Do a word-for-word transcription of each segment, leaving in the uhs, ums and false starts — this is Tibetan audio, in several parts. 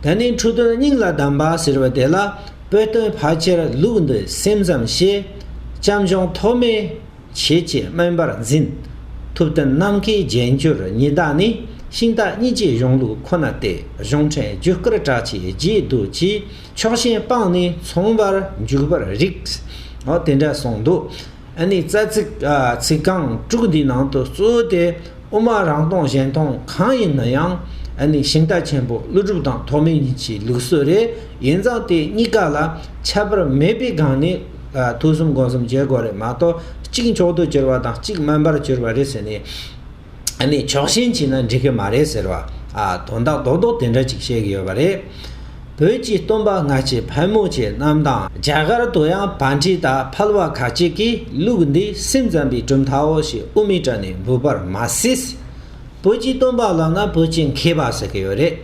ད་ནི་འཕྲོས་དོན་སྙིང་ལ་གདམས་པ་ཟེར་བ་དེ་ལ། བོད་དོན་ཕལ་ཆེར་ལུགས་འདི་སེམས་ཙམ་ཞེས། སྐྱབས་འབྱུང་ཐོགས་མེད་ཆོས་ཀྱི་སྨན་པར་འཛིན། ཐུབ་བསྟན་ནམ་མཁའི་རྒྱན་གྱུར་ཉི་ཟླ་ནི། ཤིང་རྟ་གཉིས་ཀྱི་གཞུང་ལུགས་ཁོ་ན་སྟེ། གཞུང་ཕྲན་རྒྱུད་བསྐུལ་གྲགས་ཆེ་རྗེས་ཟློས་ཀྱི། ཕྱོགས་ཞེན་སྤངས་ནས་མཚུངས་པར་འཇུག་པར་རིགས། འོ་དེ་འདྲ་གསུངས་འདུག་ཨ་ནི་རྩ་ཚིག་ཨ་ཚིག་རྐང་དྲུག་འདིའི་ནང་དུ་གཙོ་བོ་དེ་དབུ་མ་རང་སྟོང་གཞན་སྟོང་གང་ཡིན་ན་ཡང་། ཨ་ནི་ཤིང་རྟ་ཆེན་པོ་ཀླུ་སྒྲུབ་དང་ཐོགས་མེད་གཉིས་ཀྱི་ལུགས་སྲོལ་རེད། ཡིན་ཙང་དེ་གཉིས་ཀ་ལ་ཁྱད་པར་མེད་པའི་སྒང་ནས་ཨ་ཐོས་བསམ་སྒོམ་གསུམ་བྱེད་དགོས་རེད་མ་གཏོགས། གཅིག་མཆོག་ཏུ་གྱུར་པ་དང་གཅིག་དམན་པར་གྱུར་པ་རེད་ཟེར་ནས། ཨ་ནི་ཕྱོགས་ཞེན་བྱས་ན་འགྲིག་གི་མ་རེད་ཟེར་བ། ཨ་དོན་དག་རྡོག་རྡོག་དེ་འདྲ་ཅིག་བཤད་ཀྱི་ཡོད་པ་རེད། བོད་ཀྱི་སྟོན་པ་སྔ་ཕྱི་ཕལ་མོ་ཆེ་རྣམས་དང་། རྒྱ་གར་དུ་ཡང་པཎྜི་ཏ་ཕལ་བ་ཁ་ཅིག་གིས་ལུགས་འདི་སེམས་ཙམ་པའི་གྲུབ་མཐའོ་ཞེས་དབུ་མའི་གྲལ་ནས་འབོད་པར་མ་ཟད། བོད་ཀྱི་སྟོན་པ་ལབ་ན་བོད་ཀྱི་མཁས་པ་ཟེར་གྱི་ཡོད་རེད།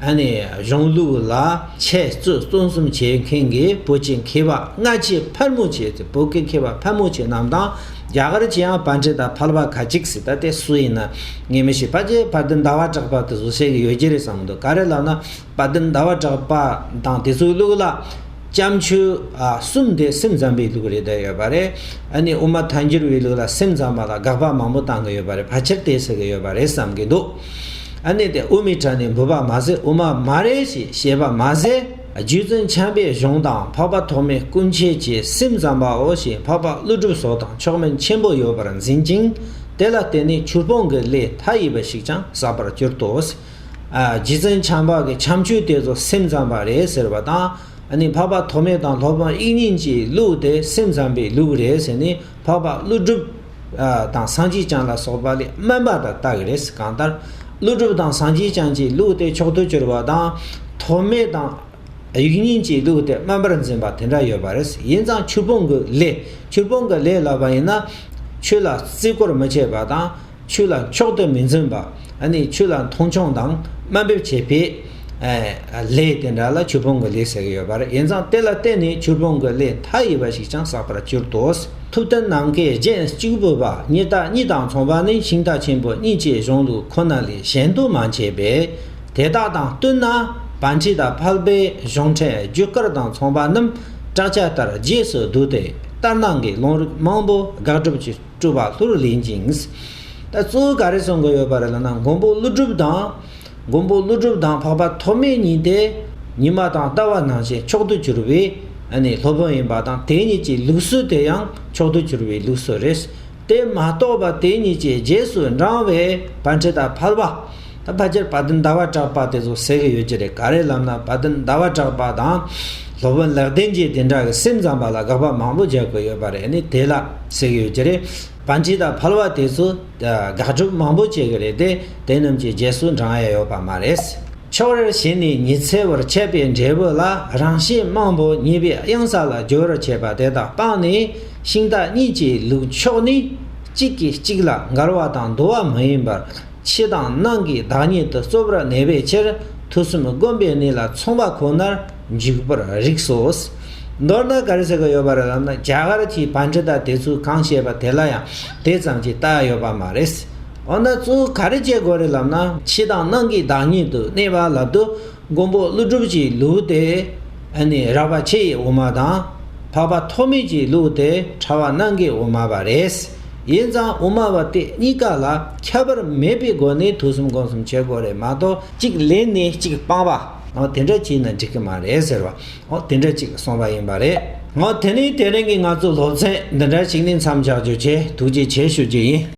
ཨ་ནི་གཞུང་ལུགས་ལ་འཆད་རྩོད་རྩོམ་གསུམ་བྱེད་མཁན་གྱི་བོད་ཀྱི་མཁས་པ་སྔ་ཕྱི་ཕལ་མོ་ཆེ་ཟེར། བོད་ཀྱི་མཁས་པ་ཕལ་མོ་ཆེ་རྣམས་དང་། རྒྱ་གར་གྱི་ཡང་པཎྜི་ཏ་ཕལ་བ་ཁ་ཅིག་ཟེར། ད་དེ་སུ་ཡིན་ན་ངས་མི་ཤེས། ཕལ་ཆེར་དཔལ་ལྡན་ཟླ་བ་གྲགས་པ་དེ་ཚོ་བཤད་ཀྱི་ཡོད་ཀྱི་རེད་བསམ་གྱི་འདུག་ག་རེ་ལབ་ན། དཔལ་ལྡན་ཟླ་བ་གྲགས་པ་དང་དེ་ཚོའི་ལུགས་ལ། སྐྱབས་ཆོས་ཨ་གསུམ་དེ་སེམས་ཙམ་པའི་ལུགས་རེད་བསྡད་ཡོད་པ་རེད། ཨ་ནི་དབུ་མ་ཐལ་འགྱུར་བའི་ལུགས་ལ་སེམས་ཙམ་པ་ལ་དགག་པ་མང་པོ་བཏང་གི་ཡོད་པ་རེད། ཕལ་ཆེར་དེ་ཟེར་གི་ཡོད་པ་རེད་བསམ་གྱི་འདུག་ཨ་ནི་དེ་དབུ་མའི་གྲལ་ནས་འབོད་པ་མ་ཟད། དབུ་མ་མ་རེད་ཞེས་བཤད་པ་མ་ཟད། རྗེ་བཙུན་བྱམས་པའི་གཞུང་དང་། འཕགས་པ་ཐོགས་མེད་སྐུ་མཆེད་ཀྱི་སེམས་ཙམ་པའོ་ཞེས་འཕགས་པ་ཀླུ་སྒྲུབ་སོགས་དང་མཆོག་དམན་ཆེན་པོ་ཡོད་པར་འཛིན་ཅིང་། དེ་ལ་བརྟེན་ནས་ཆོས་སྤོང་གི་ལས་མཐའ་ཡས་པ་ཞིག་ཀྱང་བསགས་པར་གྱུར་ཏོ། ཨ་རྗེ་བཙུན་བྱམས་པ་གི་བྱམས་ཆོས་དེ་ཚོ་སེམས་ཙམ་པ་རེད་ཟེར་བ་དང་། ཨ་ནི་འཕགས་པ་ཐོགས་མེད་དང་སློབ་དཔོན་དབྱིག་གཉེན་གྱི་ལུགས་དེ་སེམས་ཙམ་པའི་ལུགས་རེད་ཟེར་ནས། འཕགས་པ་ཀླུ་སྒྲུབ་ཨ་དང་སངས་རྒྱས་བསྐྱངས་ལ་སོགས་པ་ལས་དམན་པ་དང་ལྟ་གི་རེད། གང་ལྟར་ཀླུ་སྒྲུབ་དང་སངས་རྒྱས་བསྐྱངས་ཀྱི་ལུགས་དེ་མཆོག་ཏུ་གྱུར་པ་དང་། ཐོགས་མེད་དང་དབྱིག་གཉེན་གྱི་ལུགས་དེ་དམན་པར་འཛིན་པ་དེ་འདྲ་ཡོད་པ་རེད། ཡིན་ཙང་ཆོས་སྤོང་གི་ལས། ཆོས་སྤོང་གི་ལས་ལབ་པ་ཡིན་ན། ཆོས་ལ་རྩིས་སྐོར་མི་བྱེད་པ་དང་། ཆོས་ལ་མཆོག་ཏུ་མི་འཛིན་པ། ཨ་ནི་ཆོས་ལ་མཐོང་ཆུང་དང་དམའ་འབེབས་བྱེད་པའི་ཨ་ལས་དེ་འདྲ་ལ་ཆོས་སྤོང་གི་ལས་ཟེར་གྱི་ཡོད་པ་རེད། ཡིན་ཙང་དེ་ལ་བརྟེན་ནས་ཆོས་སྤོང་གི་ལས་མཐའ་ཡས་པ་ཞིག་ཀྱང་བསགས་པར་གྱུར་ཏོ། ཐུབ་བསྟན་ནམ་མཁའི་རྒྱན་གཅིག་པུ་པ། ཉི་ཟླ་གཉིས་དང་མཚུངས་པ་ནི། ཤིང་རྟ་ཆེན་པོ་གཉིས་ཀྱི་གཞུང་ལུགས་ཁོ་ན་ལས་གཞན་དུ་མ་མཆིས་པས། དེ་དག་དང་བསྟུན་ན་པཎྜི་ཏ་ཕལ་པའི་གཞུང་ཕྲན་རྒྱུད་བསྐུལ་དང་མཚུངས་པ་རྣམས་བྲག་ཅ་ལྟར་རྗེས་སུ་བསྡུས་ཏེ། ལྟར་སྣང་གི་ལུང་རིགས་མང་པོ་དགག་སྒྲུབ་ཀྱི་སྤྲུལ་པ་ལྷུར་ལེན་ཅིང་། ད་གཙོ་བོ་ག་རེ་གསུང་གི་ཡོད་པ་རེད་ལབ་ན། མགོན་པོ་ཀླུ་སྒྲུབ་དང་། མགོན་པོ་ཀླུ་སྒྲུབ་དང་འཕགས་པ་ཐོགས་མེད་གཉིས་དེ་ཉི་མ་དང་ཟླ་བ་ནང་བཞིན་མཆོག་ཏུ་གྱུར་པའི་ཨ་ནི་སློབ་དཔོན་ཡིན་པ་དང་། དེ་གཉིས་ཀྱི་ལུགས་སྲོལ་དེ་ཡང་མཆོག་ཏུ་གྱུར་པའི་ལུགས་སྲོལ་རེད། དེ་མ་གཏོགས་པ་དེ་གཉིས་ཀྱི་རྗེས་སུ་འབྲང་བའི་པཎྜི་ཏ་ཕལ་པ། ད་ཕལ་ཆེར་དཔལ་ལྡན་ཟླ་བ་གྲགས་པ་དེ་ཚོ་ཟེར་གྱི་ཡོད་ཀྱི་རེད། ག་རེ་ལབ་ན་དཔལ་ལྡན་ཟླ་བ་གྲགས་པ་དང་སློབ་དཔོན་ལེགས་ལྡན་འབྱེད་དེ་འདྲ་གི་སེམས་ཙམ་པ་ལ་དགག་པ་མང་པོ་རྒྱག་གི་ཡོད་པ་རེད། ཨ་ནི་དེ་ལ་ཟེར་གྱི་ཡོད་ཀྱི་རེད། པཎྜི་ཏ་ཕལ་པ་དེ་ཚོ་དགག་སྒྲུབ་མང་པོ་བྱེད་ཀྱི་རེད་དེ། དེ་རྣམས་ཀྱི་རྗེས་སུ་འབྲང་ཡ་ཡོད་པ་མ་རེད། ཕྱོགས་རེར་ཞེན་ནས་ཉི་ཚེ་བར་འཆད་པའི་འབྲས་བུ་ལ། རང་བཞིན་རྨང་པོ་ཉེས་པའི་གཡང་ས་ལ་སྦྱོར་བར་བྱེད་པ་དེ་དག་སྤངས་ནས། ཤིང་རྟ་གཉིས་ཀྱི་ལུགས་མཆོག་ནི། གཅིག་གིས་གཅིག་ལ་འགལ་བ་དང་འདུ་བ་མ་ཡིན་པར། ཕྱི་དང་ནང་གི་བདག་ཉིད་དུ་རྩོད་པར་གནས་པའི་ཕྱིར། ཐོས་བསམ་སྒོམ་པའི་གནས་ལ་མཚུངས་པ་ཁོ་ནར་འཇུག་པར་རིགས་སོ། མདོར་ན་ག་རེ་ཟེར་གྱི་ཡོད་པ་རེད་ལབ་ན། རྒྱ་གར་གྱི་པཎྜི་ཏ་དེ་ཚོས་གང་བཤད་པ་དེ་ལ་ཡང་དེ་ཙམ་གྱིས་ལྟ་ཡ་ཡོད་པ་མ་རེད། འོ་ན་གཙོ་བོ་ག་རེ་བྱེད་དགོས་རེད་ལབ་ན། ཕྱི་དང་ནང་གི་བདག་ཉིད་དུ་གནས་པ་ལབ་དུས། མགོན་པོ་ཀླུ་སྒྲུབ་ཀྱི་ལུགས་དེ་ཨ་ནི་རགས་པ་ཆེ་ཡི་དབུ་མ་དང་། འཕགས་པ་ཐོགས་མེད་ཀྱི་ལུགས་དེ་ཕྲ་བ་སྣང་གི་དབུ་མ་པ་རེད། ཡིན་ཙང་དབུ་མ་པ་དེ་གཉིས་ཀ་ལ་ཁྱད་པར་མེད་པའི་སྒོ་ནས་ཐོས་བསམ་སྒོམ་གསུམ་བྱེད་དགོས་རེད་མ་གཏོགས། གཅིག་ལེན་ནས་གཅིག་སྤང་བ། འོ་དེ་འདྲ་བྱས་ན་འགྲིག་གི་མ་རེད་ཟེར་བ། འོ་དེ་འདྲ་ཅིག་གསུངས་པ་ཡིན་པ་རེད། འོ་དེ་ནས་དེ་རིང་གི་ང་ཚོའི་སློབ་ཚན་འདི་འདྲ་ཞིག་ནས་མཚམས་བཞག་རྒྱུ་བྱས། ཐུགས་རྗེ་ཆེ་ཞུ་རྒྱུ་ཡིན།